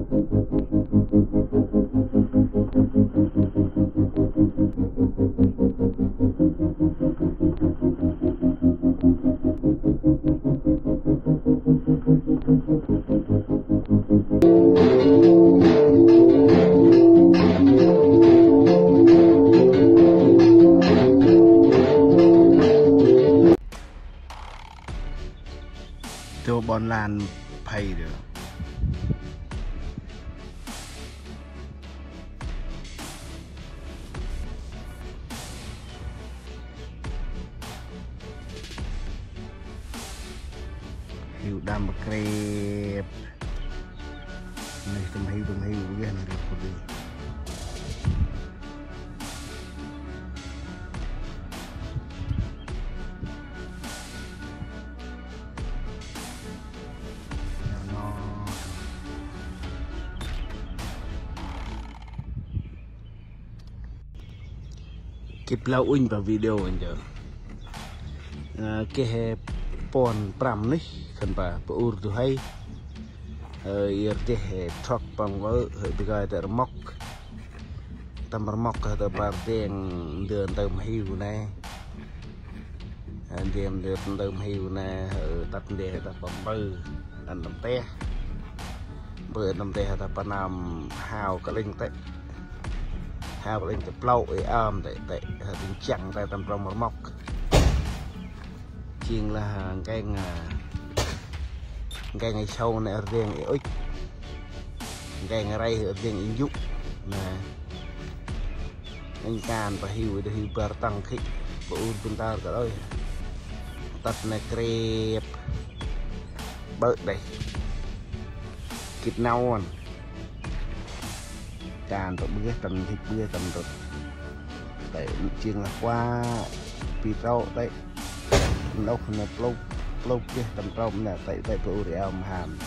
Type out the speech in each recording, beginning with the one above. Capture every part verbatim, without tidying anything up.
Tô ƀon lan phay dơ. Hiu đăm krêp. Nê, tâm hiu, tâm hiu, ƀiă nê, rêp kơ đi. Gĭt blau uănh pa video anh chơ. Ơ, geh puăn prăm nuyh, khân pa, pa ur du hay. Ơ, ir deh truck păng vơ, hơi bi gai tơ rmok. Tâm rmok tơ bar deng, ndơ ntơm hiu nê. Ơ, ndơ, ndơ ntơm hiu nê, hơi tât ndơ, tât păng vơ. Ăn tâm teh. Bơ tâm teh ta pa nam hao kơ linh tê. Hao kơ linh tê plâu ê am tê, tê, ha, tê chăng tê tâm trong mơ mok. Jêng lah, ngeng, a, ngeng ê sâu nê rdiêng ê ŭch. Ngeng ê rây rdiêng ê njŭ. Nê. Anh kan pa hiu, ê hiu bar tăng khĭ. Pa ur bun tar kơ đôi. Tât nê krêp. Bơ̆ đeh. Gĭt nau ăn. Kan tơ ƀiă tâm hik ƀiă tâm tơ. Tê jêng lah kua pi trâu tê. Nôk nê plôp, plôp ƀiă tâm trâu nê tê, tê pa ur ê am ham.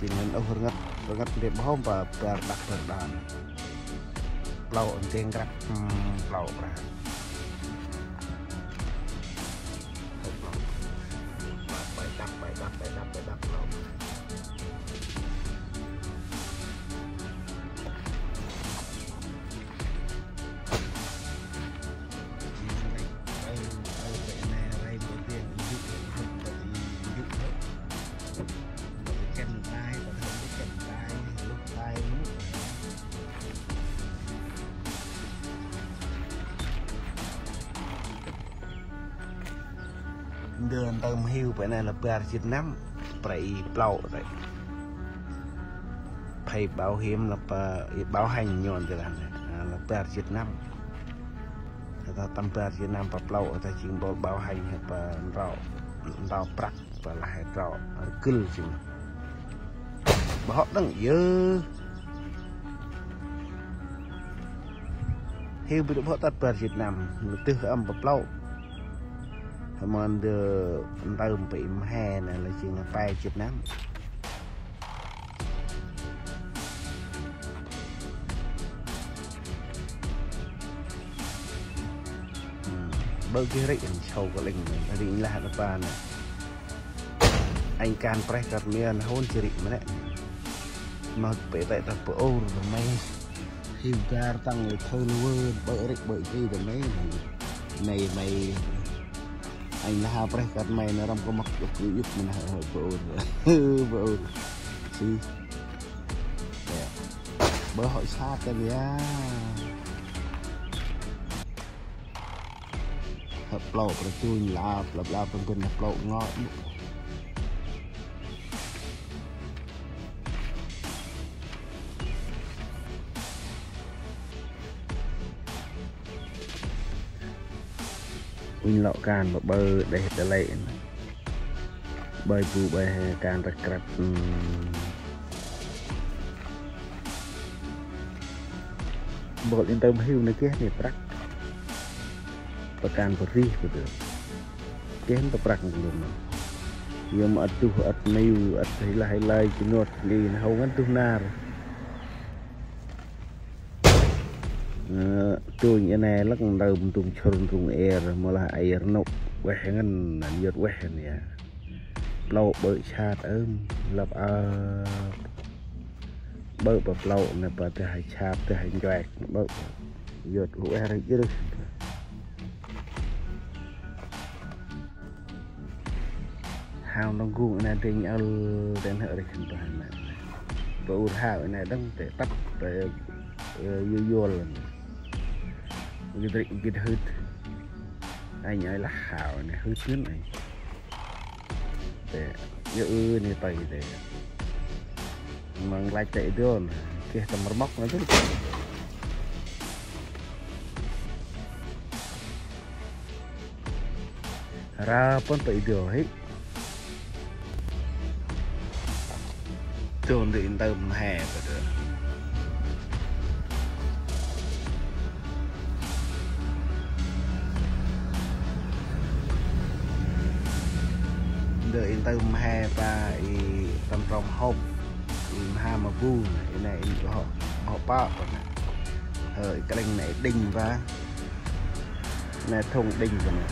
Sĭn hăn ôh rngăt, rngăt ndrep hŏm pa bar đăk bar đan. Plâu ndeng grăp, hmm, plâu brah. Plâu. Bai đăk, bai đăk, bai đăk, bai đăk plâu. Ndơ ntơm hiu pa nê lah bar jêt năm, prei i plâu tê. Phay bảo hiểm lah pa, i bảo hành nhôn tê lah nê, a, lah bar jêt năm. Tơ tâm bar jêt năm pa plâu, tơ jêng bol bảo hành he pa ntrŏ, ntrŏ prăk, pa lah he trŏ, rgâl jêng. Bơh hŏ đăng yơ. Hiu bi đŭ bơh hŏ tât bar jêt năm, nê tưh âm pa plâu. Hmâo ndơ ntơm pa i mhe nê lah jêng lah pe jêt năm. Hm, bơ̆ geh rĭ, sâu kơ linh, rĭ lah đa pa nê. Anh kan preh kơt miên hôn chri mre. Mât pe tê tât pa ur mê. Hiu bar tăng lê thơ lơ vơ, bơ̆ rĭ bơ̆ chri tơ mê. Mê, mê. Anh lah preh kơt mê nê răm kơ mâk uk uk mê nê hơi pa ur. Pa ur. Sĭ. Bơ̆ hŏ sat tê ya. Hŏ plâu prăk tuñ lap, lap, lap, păng bân hŏ plâu ngŏ. Uănh lŏ kan bơ bơ đeh tơ lĕ. Bai bu bai he kan răk krăp. Hm. Bol in tơm hiu nê geh nê prăk. Pa kan pa rih pa dơ. Geh nê pa prăk nê lŭm nê. Yơh ma ăt duh ăt miu ăt hê lah hê lai jênot li nê hâu ngăn duh nar. Ơ, tuñ i nê lăk ntơm ntum chŭr ntum er, mâu lah aer nôk. Ueh ngăn, năn yơt ueh ngăn ya. Plŏ ƀơ̆ sat ơm, lăp a. Ƀơ̆ pa plŏ nê pa tê hai sat, tê hai nchuek, ƀơ̆ pa. Yơt ueh rơh jrơh. Hao nông gung nê tê nhăl, tê nơ rơh khăn pa nê. Pa ur hao nê đăng tê tăp, tê, ơ, yu yuôl. Gĭt rĭ, gĭt hưt. Anh ơi lah hao nê hưt ngăn anh. Tê, yơ ư nê tơi tê. Măng lach tê dôn, keh tâm rmok nê tê. Ra pơn pa i dô hĭ. Dô ndơ i ntơm he pa dô. Ndơ i ntơm he pa i tâm trong hôp. I mha ma bu nê, i nê i hŏ, hŏ pă pa nê. Ơ, i klĕng nê i đinh pa. Nê thŭng đinh pa nê.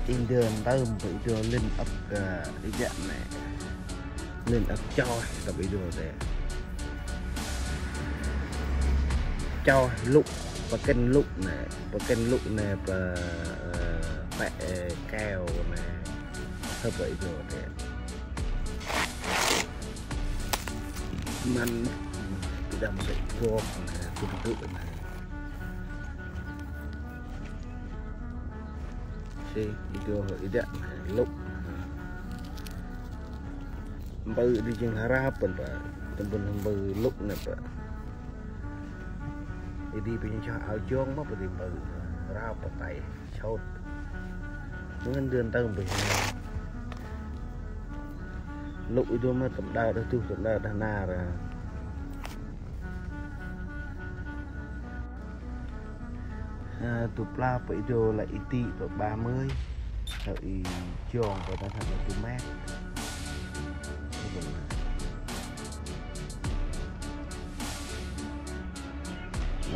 I ndơ ntơm pa i dô lin ăp, ơ, i djă nê. Lin ăp choh, tăp i dô tê. Choh lŭ, pa kĭn lŭ nê, pa kĭn lŭ nê pa, ơ, pĕ, ơ, keo nê. Hơp pa i dô tê. Măn, i đăm tê bok nê, tŭ tŭ nê. Si, i dô i djă, lŭ. Mbơ̆ di jêng hra pơn pa, tâm pơn mbơ̆ lŭ nê pa. I di pên chah ao jong ma pa di mbơ̆, hra pa tay, sôt. Ngăn dơn tơm pa. Lŭ i dô ma tâm đa đah tuh, tâm đa đah nar. A, tu pla pa i dô lah i ti pa ba mươi. Hơ i jong pa ta thak tu met.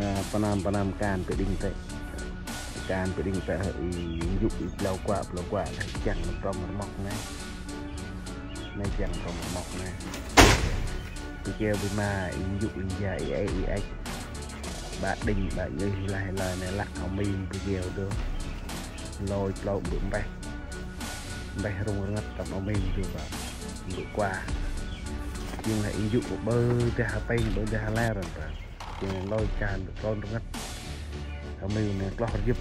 A, pa năm, pa năm kan pa đinh tê. Kan pa đinh tê hơ i njuk i plau kuă, plau kuă, hơ i chăng ma trong rmok nê. Nê chăng trong rmok nê. Pi keo pi ma, i njuk i nja, i ê, i êch. Ba đinh, ba ngơi, lah, lah, nê lăk, ao mim, pi keo dô. Lôi, plâu, bự mbeh. Mbeh rung rngăt, tâm ao mim, dô ba. Bự kuă. Jêng lah i njuk, bơ, dah, pêng, bơ, dah, ler, ba. Jêng lôi kan, plâu, rngăt. Ao mim, nê, kloh, rjŭp.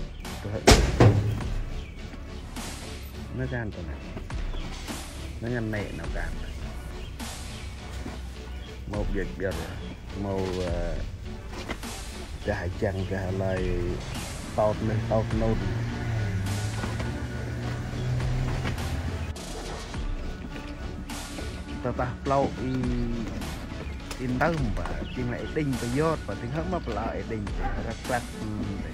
Nê kan, tơ nê. Nê ngăn nê, nê kan. Mâu biêk biêr, mâu, ơ, dah chăng, dah lơi, tôt nê, tôt nôn. Tơdah plâu i, i ntơm pa, jêng lah i đinh pa yot pa, jêng hơm ma pla i đinh pa, răk răk, hmm, tê.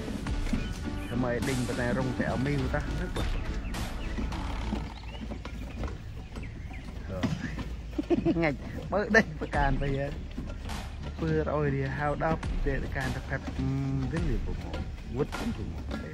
Hơm ma i đinh pa tê rŭng tê ao miu tah, răk răk. Ngăch, ƀơ đêh pa kan pa yơh. Pơ roi ri hao đăp, tê kan ta phep, hmm, dĭl ri pa mâu. Vŭt pa mâu, tê.